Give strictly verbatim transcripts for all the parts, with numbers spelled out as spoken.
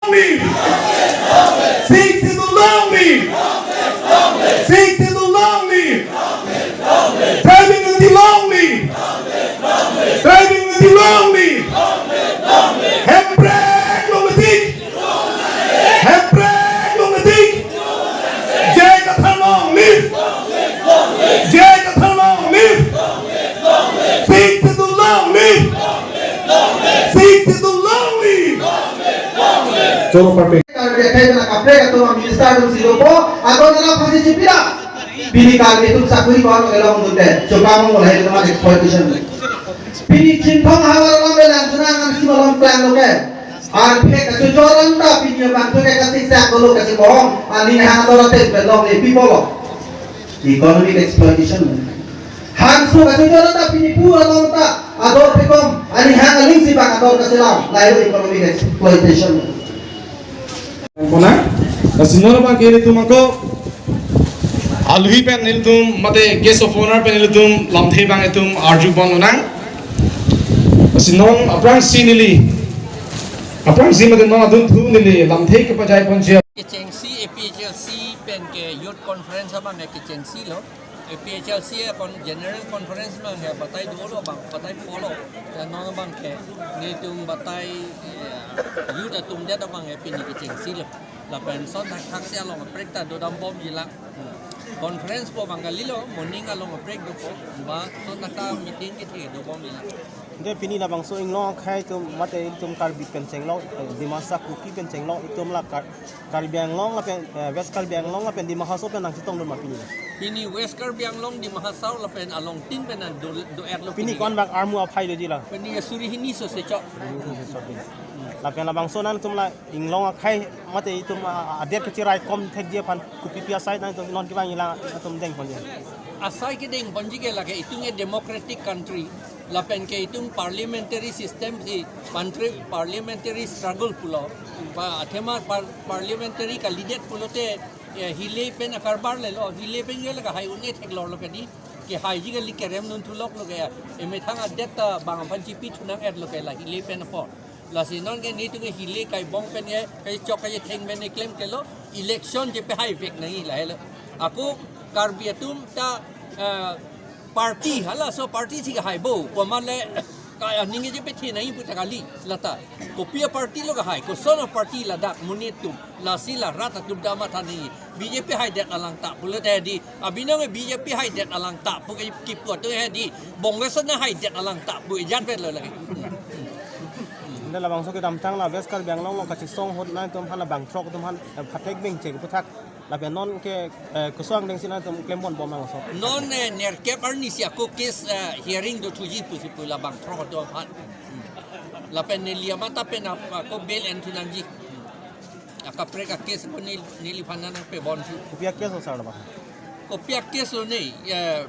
Live! Sixth Schedule long live! Sixth Schedule long live! Tribal unity long live! Tribal unity long live! Hemprek long live! Hemprek long live! J I Kathar long live! J I Kathar long live! Sixth Schedule long live! Sixth Schedule long live! Choro party. Karbi akhei pen kaprek atum a-minister atum si dopo, atum nangphan si chipira. Pini Karbi atum sakuri ko-an kelong dunde. Choka mo mulai teman exploitation. Pini Chinthong havar alam belang sunang an si malom klang lo ke. Arphe kachojor anta pini abang tu ke kasik sak dolo kachikong. Aning hang dolo tes belong le pi bolo. Economic exploitation. Hangso kachojor anta pini pu along ta ador phekom, aning hang aling si bang ador kachelam, lahelo economic exploitation. Pona, lasi non abang ke ilitum ako, alwi pen ilitum, mate guest of honor pen ilitum, lamthe abang itum arju pon lonang. Lasi non aphrangsi neli, aphrangsi mate non adunthu neli, lamthe kepajai ponji. Kechengsi A P H L C pen ke youth conference abang ke kechengsi lo. A P H L C akon general conference abang ke batai dolo abang, batai polo. Ya non abang ke nelitum batai, eh, youth atum det abang ke pini kechengsi lo. Lapen ason thakthak si along kaprek ta dodam bomji lang. Conference po abang kalilo, morning along kaprek dopo, ba ason thakthak meeting kethe dobomji lang. Ante pini labangso inglong akhei atum mate itum Karbi pen chenglok, eh, Dimasa Kuki pen chenglok itum la Kar-, Karbi Anglong lapen, eh, West Karbi Anglong lapen Dima Hasao pen nangchetongdun ma pini? Pini West Karbi Anglong, Dima Hasao lapen along tin pen nang do, do-etlo pini pini. Ko-an bak armu aphai doji la? Pini ya suri hini so se chok. Lapen labangso nangtum la inglong akhei mate itum, ah, adet kachiraikom thekji aphan kopi pi asai nangtum non kevangji la atum dengponji? Asai kedengponji ke lake itum ke democratic country. Lapen ke itum parliamentary system si pantri parliamentary struggle pulo. Pa athema par-, parliamentary kalidet pulote, eh, hilai pen akarbar lelo, hilai pen ke lake hai un-e theklor lo ke di, kehaiji kali kerem nun thulok lo ke, emethang adet ta bang aphan chipi thunang-et lo ke la hilai pen apor. Lasi non ke nelitum ke hilai kaibong pen ke, kachok kachetheng pen ke klem kelo, election je pehai vek nangji lahelo. Ako Karbi atum ta, eh, party, halaso party si kahai bo, poma le, ka, aning je pethe nangji pu ta kali, lata. Kopi a-party lo kahai, koson a-party ladak monit atum, lasi la rat atum ta matha nangji. B J P haidet alang ta pulo te di, abinong B J P haidet alang ta pu ke kipu atum he di, Bongo Sena haidet alang ta pu ejat vet lo lake. Ante labangso kedamtang la West Karbi Anglong along kachesong ahut nangtum aphan la bang throk atum aphan, eh, phatek bengche keputhak. Lapen non ke, eh, kosong dengsi nangtum klem ponbom nangso. Non, eh, nerkep arni si ako case, eh, hearing dothuji pusi pu la bang throk atum aphan. Lapen neli amat ta pen ap-, ako bail en thu nangji. Akaprek a-case ko nel-, neliphan nangpebonji. Kopi a-case lo sir labang? Kopi a-case lo ne, eh,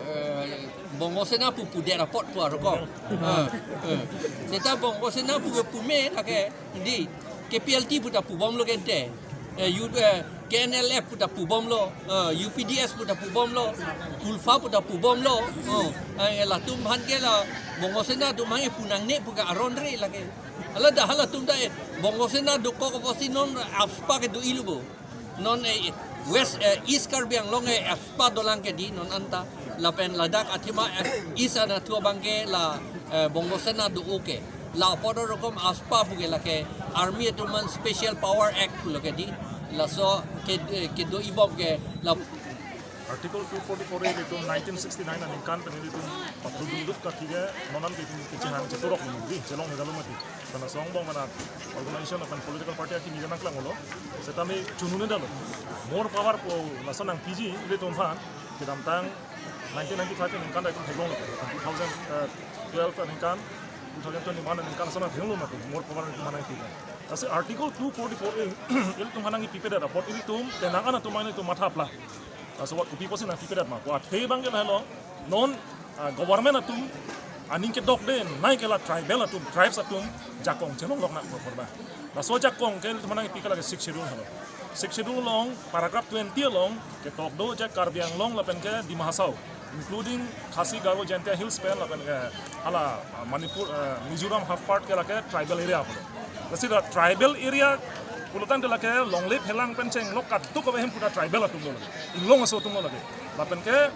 eh, Bongo Sena pu pudet apot pu arokong. Eh, eh. Seta Bongo Sena pu ke pume lake di K P L T pu ta pubomlo kente. Eh, U-, eh, K N L F pu ta pubomlo, eh, U P D S pu ta pubomlo, ULFA pu ta pubomlo. Oh, eh, latum aphan ke la Bongo Sena atum aphan ke pu nangne pu ke aron re lake. Hala dak halatum ta, eh, Bongo Sena dokok apotsi non AFSPA ke do-ilo bo. Non, eh, West, eh, East Karbi Anglong, eh, AFSPA dolang ke di non anta. Lapen ladak athema, eh, East anatthu abang ke la, eh, Bongo Sena do-o ke. La apor rokom AFSPA pu ke lake Army atum aphan Special Power Act pulo ke di. Laso ke, eh, kedo-ibom ke la Article two forty-four A ilitum nineteen sixty-nine aningkan pen ilitum pathudundut kaki ke non an ke ilitum kechihang cheturok di chelong ni dalu mati. Karena songbong mana organization lapen political party akimi nangklang lo. Setame chunune dalo. More power pu lason nangpiji ilitum aphan kedamtang nineteen ninety-five aningkan dak ilitum theklonglo. Two thousand twelve aningkan, two thousand twenty-one aningkan lason theklonglo mati. More power ilitum aphan nangpiji. Lasi Article two forty-four A ilitum aphan nangkipipedet apot ilitum penang an atum ahin ilitum matha pla. Laso what kopi pusi nangpipedet ma? Ko athe abang ke lahelo. Non, ah, government atum aning kedokde nai ke la tribal atum, tribes atum jakong chelonglok nangkok korba. Laso jakong ke ilitum aphan nangkipi ke lake Sixth Schedule helo. Sixth Schedule along paragraph twenty along ketok do je Karbi Anglong lapen ke Dima Hasao, including Khasi, Garo, Jaintia Hills pen lapen ke hala, ah, Manipur, ah, Mizoram half part ke lake tribal area helo. Lasi la tribal area pulotangte lake longle phelang pen chenglok kadokave ahemphu ta tribal atumlo lake. Inglong aso atumlo lake. Lapen ke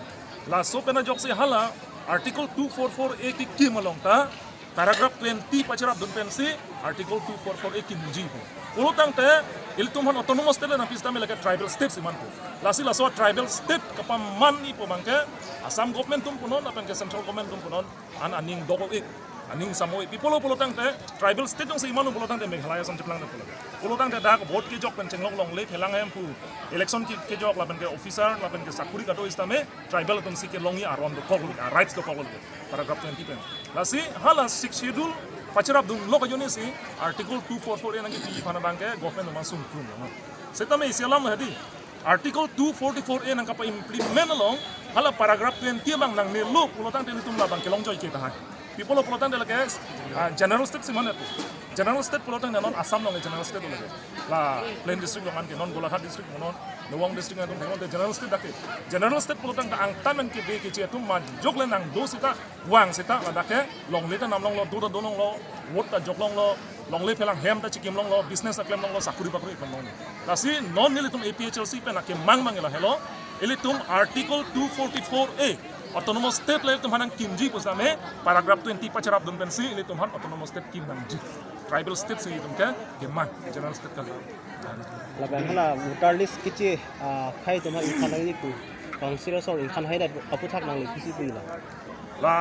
laso pen ajoksi hala Article two four four A kekim along ta paragraph twenty pacharapdun pensi Article two four four A kimji pu. Pulotangte ilitum aphan autonomous state nangpi sitame lake tribal state si manpo. Lasi laso tribal state kapamanji pu abangke Assam government atum punon lapen ke central government atum punon an aning dok-ik, aning samo-ik. Pi apotlo pulotangte tribal state jongsi iman pulotangte Meghalaya ason cheplang de pulo. Pulotangte dak vote kejok pen chenglok longle phelang ahemphu, election ke-, kejok lapen ke officer lapen ke sakuri kado sitame tribal atumsi kelongji aron dokok, a rights dokok, paragraph twenty pen. Lasi hala Sixth Schedule pacharapdunlok ajoinesi Article two four four A nangkepiji aphan abangke government atum sungkrum lo. Sitame isi alam hedi Article two forty-four A nangkapa-implement along hala paragraph twenty abang nangnelo pulotangte ilitum labang kelong joike tahai. Pi apotlo pulotangte lake, ah, general state si mane tu. General state pulotangte non Assam along general state lo lake. La plain district along anke non Golaghat district non, Nowong district atum thengte general state dak ke. General state pulotangte angtan an kebe keche atum majok le nangdo seta vang seta ladak ke longle ta nam longlo, do ta do longlo, vote ta jok longlo, longle phelang hem ta chikim longlo, business ta klem longlo, sakuri bakuri klem longlo. Lasi non nelitum A P H L C pen akemang abang lahelo, ilitum Article two forty-four A autonomous state le ilitum aphan nangkimji pu sitame paragraph twenty pacharapdun pensi ilitum aphan autonomous state kim nangji. Tribal state si ilitum ke kemang, general state kali. Lapen hala voter list keche, ah, aphai atum ingkhan nangji pu, council asor ingkhan hai dat aputhak nangle pisi pu la. La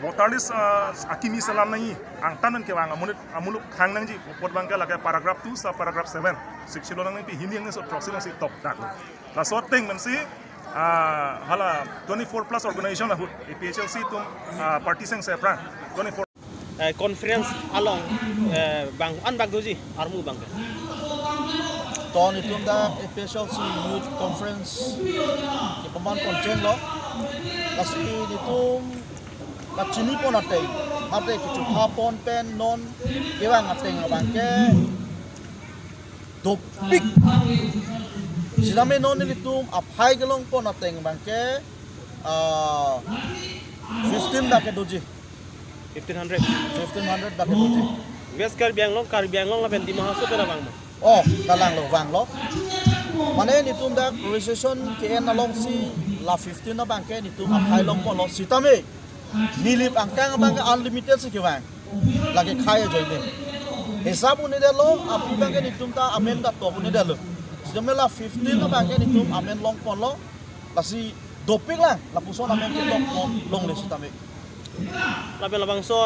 voter list, ah, akimi selam nangji, angtan an kevang amonit amuluk khang nangji, apot abangke lake paragraph two sub paragraph seven, Sixth Schedule nangningpi hini angni so throksi nangsi tokdak lo. Laso ateng pensi, ah, hala twenty-four plus organization ahut A P H L C atum, ah, party seng seprang twenty-four. Eh, conference along, eh, bang an bang doji armu abangke. To nelitum dak A P H L C Youth Conference kepaman pon chenglo. Lasi nelitum kachini pon ateng, mate kechupha pon pen non kevang ateng abangke dopik. Sitame non nelitum aphai kelong pon ateng abangke, ah, fifteen dak ke doji. Fifteen hundred. Fifteen hundred dak ke doji. West Karbi Anglong, Karbi Anglong lapen Dima Hasao pen abang ma? Oh, kalang lo, vang lo. Mane nelitum dak registration ke-en alongsi la fifteen abangke nelitum aphai long ponlo sitame nilip angkang abangke unlimited si kevang. Lake khai ajoine. Hisap un-edetlo, aphi abangke nelitum ta amen ta top un-edetlo. Sitame la fifteen abangke nelitum amen long ponlo. Lasi dopik lang, lapuson amen ketok pon longle sitame. Lapen labangso